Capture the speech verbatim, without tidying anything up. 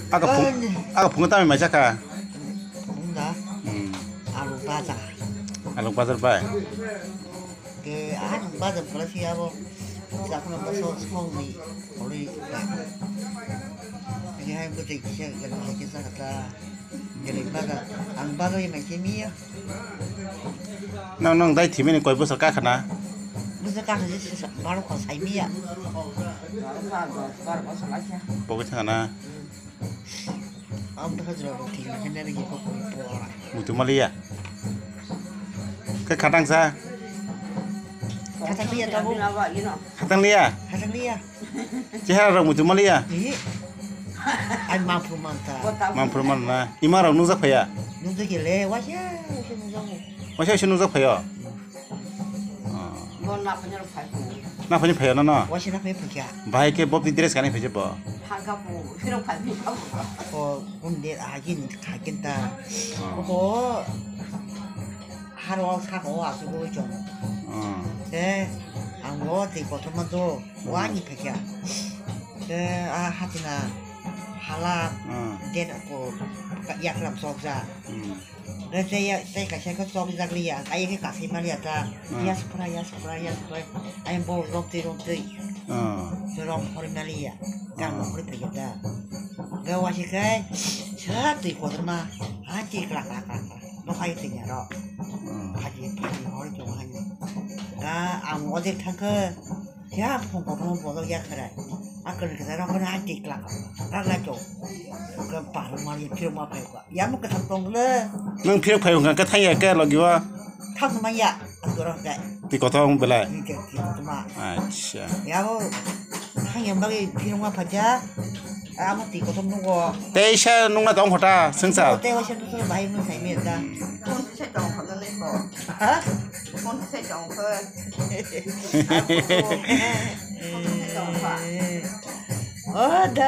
Aga phung, aga phung tami mai jaka. Phung da? Hmm. Alu baja. Alu bajar bai? Ke alu bajar pala si abo. Sa kono baso song ni ori ka. Ini hai bete kisa kisa kata. Jadi baja, ang baja yang macam ni ya. Nang, nang dai thimini koi bwswk kakhana? Bwswk kakhana je sisa, baro kho saimiya. Pogwi thangana? Ang bwswk jora rok thimini khe nari khe kok kok pora. Muitu maliya? Khe khatang sa? Khatang liya tabo. Khatang liya? Khatang liya. Chehara rok muitu maliya? Ih. Ai mamphu manta. Mamphu man na. Ima rok nukjak phaiya? Nukjak le, waisa, waisa nukjak. Waisa, waisa nukjak phaiyo? Bo na phanya rok phai. Na phanya phaiyo na no? Waisa na phanya phaiya. Bahai ke bobni dress kani phaiya bo? Phaka bo, phirok phai phai. Ko, kunde, agin, khakin ta. Ko, haro saka o asuk o chong. Eh, ang o tei kotor ma do. Wani phaiya. Ke a hatina hala den ko yaklam sokja. Ke tei ya, tei kaisa ke sokjak liya, ai ke kasai maliya ta. Yas pra, yas pra, yas pra. Ai bo rok tei rok tei. Rok hori maliya. Gan hori phaiya ta. Ke wasi kai sa tei kotor ma. Ha tei kla kla kla kla. Bo hai tei ya ro. Ha tei hori chong hai. Ka ang o de thang ke. Ya, phone kotorma bolok ya kharai. A kwrwi kwcharo phano a tikla ka. Ragla chok. Ka palu mali phirok ma phai ka. Ya mo kwthang tong le. Nwng phirok phai wngkha khe thang ya khe logi o. Thang ma ya. A kwrwi khe. Ti kotor wng belai. Ni ke ti kotorma. Acha. Ya bo. Thang ya bagwi phirok ma phaja. Amo twi kotor nugo. Teisa nungna tong khota, swngsa. Tei waisa nukjak bai mung sai mesa. Phone se tong khona le ko. Ha? Phone se tong kho. Phone se tong kho. Oh, da.